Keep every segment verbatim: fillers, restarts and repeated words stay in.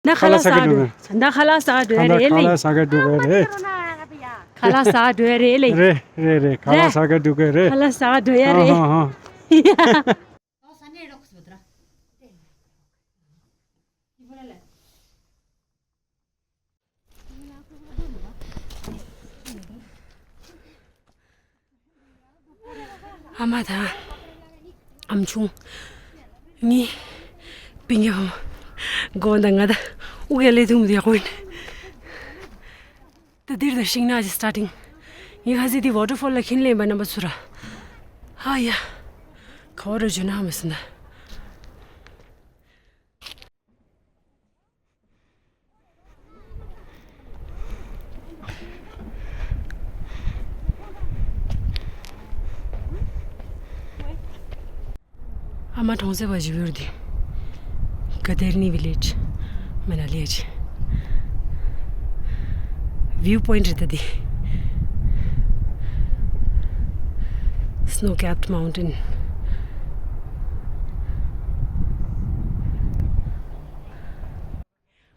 ད་ཁ་ལག་ཟ་ག་འགྲོ། ད་ཁ་ལག་ཟ་ག་འགྲོ་ཡ་རེད་ལེ། ཁ་ལག་ཟ་ག་འགྲོ་གི་རེད། ཁ་ལག་ཟ་ག་འགྲོ་ཡ་རེད་ལེ། རེད་རེད་རེད། ཁ་ལག་ཟ་ག་འགྲོ་གི་རེད། ཁ་ལག་ཟ་ག་འགྲོ་ཡ་རེད། ཧ་ཧ་ཧ། ཨ་མ་དང་ཨམ་ཆུང་། ངའི་སྤུན་ཀྱག་ཕ་མ། དགོངས་དག་ང་ད་དབུགས་ཡ་ལས་ཐུང་མི་དེ་ཡག་པོ་ཡིན། ད་འདིར་ད་ཤིང་ནགས་ཀྱི་སི་ཊར་ཊིང་། ངའི་ཁ་སི་དེ་ཝ་ཊར་ཕོལ་ལ་ཁྱེར་ལེན་པ་རྣམ་པ་ཚོ་ར། ཧ་ཡ། ག་བ་ར་འཇོན་ན་ཧ་མི་སྲིད་ད། ཨ་མ་གྲོང་གསེབ་པ་ཞིག་ཡོད་དེ། ག་དེར་ནི་བི་ལེ་ཇི། མ་ན་ལི་ཡ་ཅི། བིའུ་པོ་ཡིན་ཊི་རེད་ད་དེ། Snow capped mountain.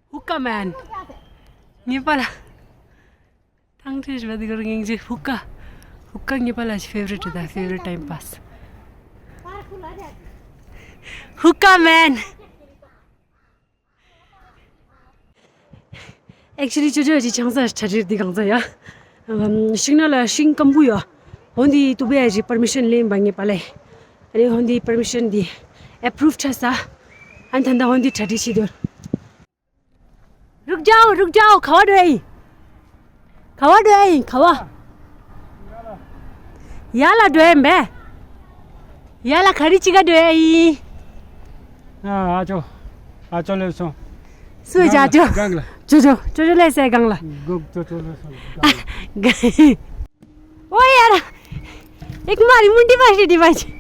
ཧུ་ཀ་མན། ངའི་པཱ་ལགས། ཐང་ཁྲིད་བ་འདི་གར་ངེས་ཀྱི་ཧུ་ཀ། ཧུ་ཀ་ངའི་པཱ་ལགས་ཀྱི་ཕེ་ཝ་རི་ཊི་ད། ཕེ་ཝ་རི་ཊི་ཊའིམ་པཱ་སི། ཧུ་ཀ་མན། ཨེག་ཅུ་ལི་ཅོ་ཅོ་ཅི་ཆང་ས་ཁྲ་ཁྲིར་འདི་གང་ས་ཡ། ཤིང་ནགས་ལ་ཤིང་སྐམ་པོ་ཡོད། ཧོན་འདི་ཏུ་བེ་ཡ་ཅི་པར་མི་ཤན་ལེན་པ་ངའི་པཱ་ལགས། ཨ་ནི་ཧོན་འདི་པར་མི་ཤན་འདི་ཨེ་པུ་རུབ་ཆ་ས། ཨ་ནི་ད་ལྟ་ཧོན་འདི་གྲ་སྒྲིག་བྱེད་དོ། रुक जाओ, रुक जाओ, ག་བ་འགྲོ་ཡ་ཡིན། ག་བ་འགྲོ་ཡ་ཡིན། ག་བ། ཡར་ལ་འགྲོ་ཡ་ཡིན་པས། ཡར་ལ་ག་རེ་བྱེད་ག་འགྲོ་ཡ་ཡིན། ཨ་ཨ་ཅོ། ཨ་ཅོ་སླེབས་སོང་། སུ་ཡི་ཅག་ཅོ། སྒང་ལ། ཅོ་ཅོ་ཅོ་ཅོ་སླེབས་སའི་སྒང་ལ། གུག་ཅོ་ཅོ་སླེབས་སོང་། ཨོ་ཡ་ར། ཨེག་མ་རི་མུན་ཏི་བ་ཤི་ཏི་བ་ཤི།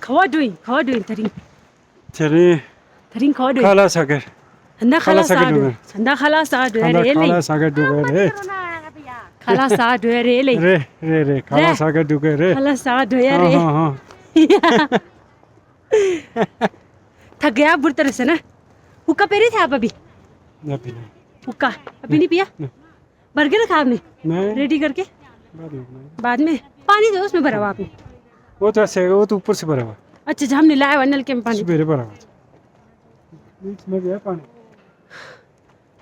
ག་བ་འགྲོ་ཡིན། ག་བ་འགྲོ་ཡིན་དེ་རིང་། དེ་རིང་། དེ་རིང་ག་བ་འགྲོ་ཡིན། ཁ་ལག་ཟ་གར། ད་ཁ་ལག་ཟ་གར་འགྲོ། ད་ཁ་ལག་ཟ་གར་འགྲོ་ཡ་རེད་ལེ། ཁ་ལག་ཟ་གར་འགྲོ་གི་རེད། ཁ་ལག་ཟ་གར་འགྲོ་ཡ་རེད་ལེ། རེད་རེད་རེད། ཁ་ལག་ཟ་གར་འགྲོ་གི་རེད། ཁ་ལག་ཟ་གར་འགྲོ་ཡ་རེད། ཧ་ཧ་ཧ། ད་ག་ཡ་འབུར་ཏར་ཟེར་ན། हुक्का पी रहे थे आप अभी? नहीं पीना। हुक्का अभी नहीं पिया? नहीं। बर्गर खाया आपने? नहीं। रेडी करके? बाद में खाएंगे। बाद में? पानी दो, उसमें भरा हुआ आपने। वो तो ऐसे है, वो तो ऊपर से भरा हुआ है। अच्छा, अच्छा, हमने लाया हुआ नलके में पानी। सवेरे भरा हुआ है। इसमें भी है पानी।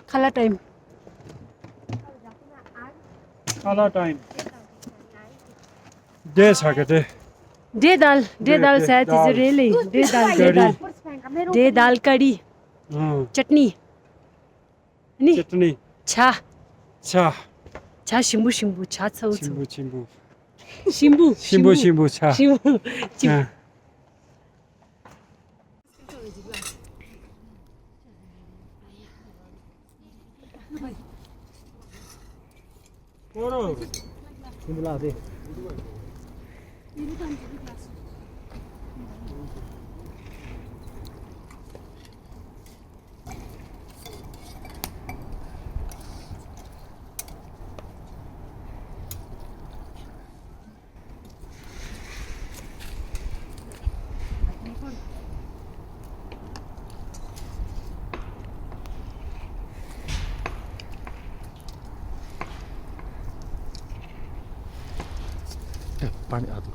खाला टाइम। खाला टाइम। दे सके दे। दे दाल, दे दे, दाल दे, शायद दाल। इसे रेले। दे दाल, दे कड़ी। दाल। दे दाल कड़ी। हाँ। चटनी। ནི། ཅི་ནི། ཆ། ཆ། ཆ་ཞིམ་པོ་ཞིམ་པོ། ཆ་ཚ་བོ་ཚ་ཞིམ་པོ་བོ། ཞིམ་པོ། ཞིམ་པོ། ཞིམ་པོ་ཞིམ་པོ་ཆ། ཞིམ་པོ། ཞིམ་པོ། ཨ། पानी आ तो।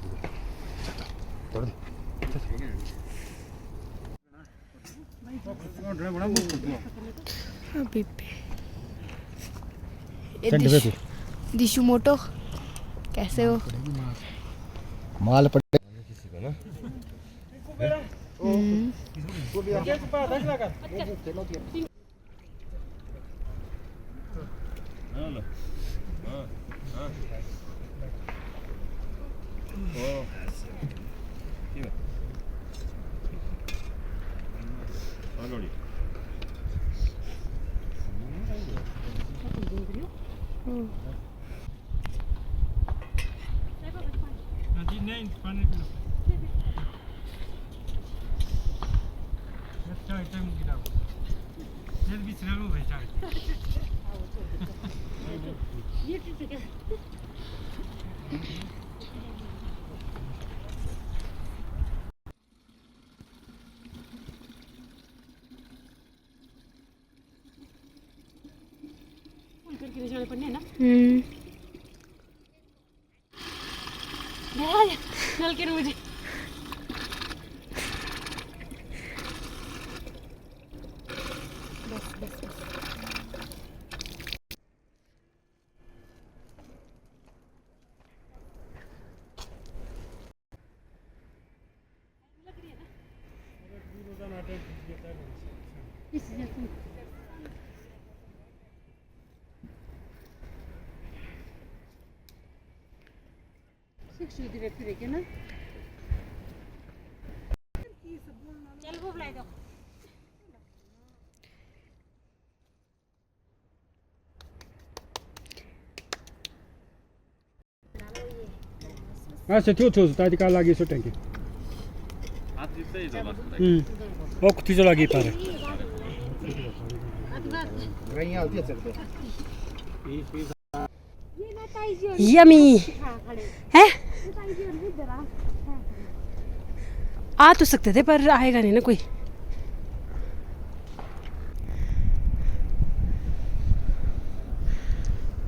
अभी भी। ये दिशु, दिशु मोटो, कैसे हो? माल पड़े। हम्म। के निशाने पड़ने हैं ना। हम्म। यार, नल के मुझे। बस, बस, बस। ང་ཚོ་ཐུག་ཐུག་ད་དེ་ག་ལ་གི་སུ་དྲན་གི། ཨུམ། ཨོ་ཁུ་ཐུག་ཚོ་ལ་གི་པར། Yummy. हैं? आ तो सकते थे, पर आएगा नहीं ना कोई।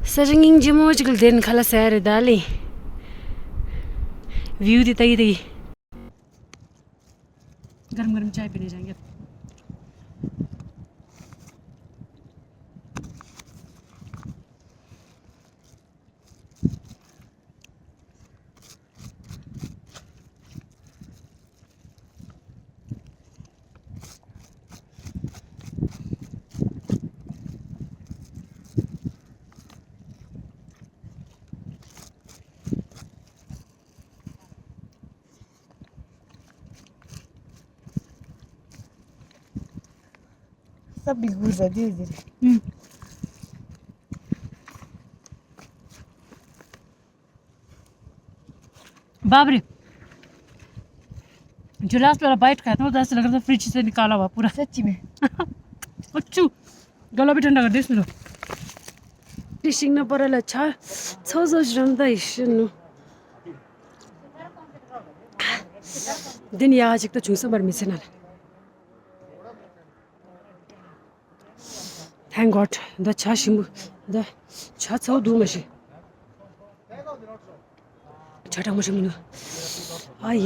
ས་ཆ་སྙིང་རྗེ་མོ་ཅིག་ལ་བསྡད་ནས་ཁ་ལག་ཟ་ཡ་རེད་ད་ལེ། བིའུ་དེ་ལྟ་གི་ལྟ་གི། गरम गरम चाय पीने जाएंगे। सब बिल्कुल रेडी है। हम्म। बाप रे, जो लास्ट वाला बाइट खाया था, वो तो ऐसा लग रहा था फ्रिज से निकाला हुआ पूरा। सच्ची में। अच्छू, गला भी ठंडा कर दे इसमें तो। ཤིང་ནགས་པར་ལ་ཆ་ཚོ་ཚོ་ཞིག་རམ་ད་ཡི་ཤི་ནུ། འདི་ནི་ཡག་ཅིག་ཏུ་བྱུང་སོང་བར་མི་ཚེ་ན་ལ། Thank God. འདི་ཆ་ཞིམ་པོ། འདི་ཆ་ཚ་བོ་འདུག་མ་ཤེས། ཆ་གྲང་མོ་ཞིམ་པོ་འདུག་ཨ་ཡ།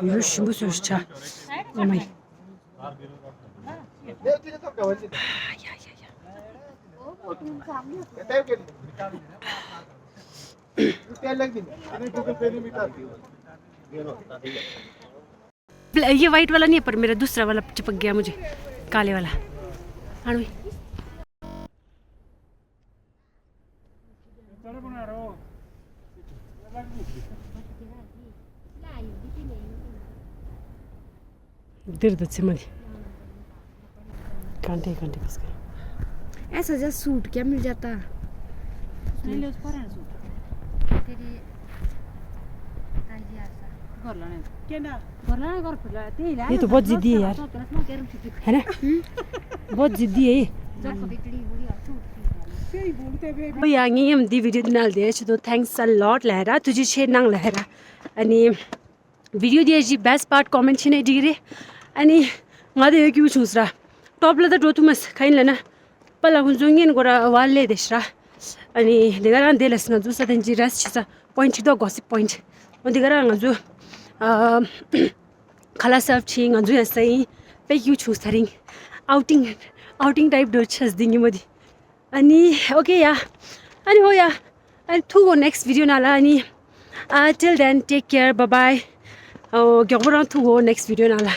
ཡོད་ཞིམ་པོ་བཟོས་ཤིག་ཆ། ཨོ་མའི། ཡ་ཡ་ཡ། ये वाइट वाला नहीं है, पर मेरा दूसरा वाला चिपक गया मुझे, काले वाला। हाँ भाई। दर्द से मत। कांटे कांटे फंस गए। ऐसा जैसा सूट क्या मिल जाता? नहीं, ले, उस पर है सूट। तेरी ताई जी ऐसा। घर लाने। क्या ना? घर लाने, घर खुला है, तेरी लाने। ये तो बहुत जिद्दी है यार। है ना? बहुत जिद्दी है ये। ཡ་ངས་ཡང་འདི་བི་ཌིའོ་འདི་ནང་ལ་བསྡད་ཆོག་དོ། Thanks a lot ལབ་ར། ཐུགས་རྗེ་ཆེ་གནང་ལབ་ར། ཨ་ནི། བི་ཌིའོ་འདི་ཡི་best part comment བྱས་ན་འགྲིག་གི་རེད། ཨ་ནི། ང་དེ་ཡོད་སྐྱིད་པོ་བྱུང་སོང་ར། ཊོབ་ལ་ད་འགྲོ་ཐུབ་མ་སོང་། ག་ཡིན་ལབ་ན། པཱ་ལགས་ཁོང་ཚོ་བརྙན་འགོ་ར་བ་ལས་དེ་ཤི་ར། ཨ་ནི་དེ་ག་རང་དེ་ལ་སི་ང་ཚོ་ས་དེ་ཇི་ར་སི་ཆི་ས་པོ་ཡིན་ཊི་ཅིག་འདུག་གོ་སི་པོ་ཡིན་ཊི། འོ་དེ་ག་རང་ང་ཚོ་ཨ་ཁ་ལག་སརབ་བྱས། ང་ཚོ་ཡང་ཟ་ཡིན། དཔེ་སྐྱིད་པོ་བྱུང་ས་རིང་། ཨའུ་ཊིང་། ཨའུ་ཊིང་ཊའིབ་འགྲོ་ཆས་འདི་ཉིན་མོ་འདི། ཨ་ནི་ཨོ་ཁེ་ཡ། ཨ་ནི་ཧོ་ཡ། ཨ་ནི་ཐུག་གོ་next video ནང་ལ། ཨ་ནི། ཨ། Till then, take care, bye bye. ཨོ། མགྱོགས་པོ་རང་ཐུག་གོ་next video ནང་ལ།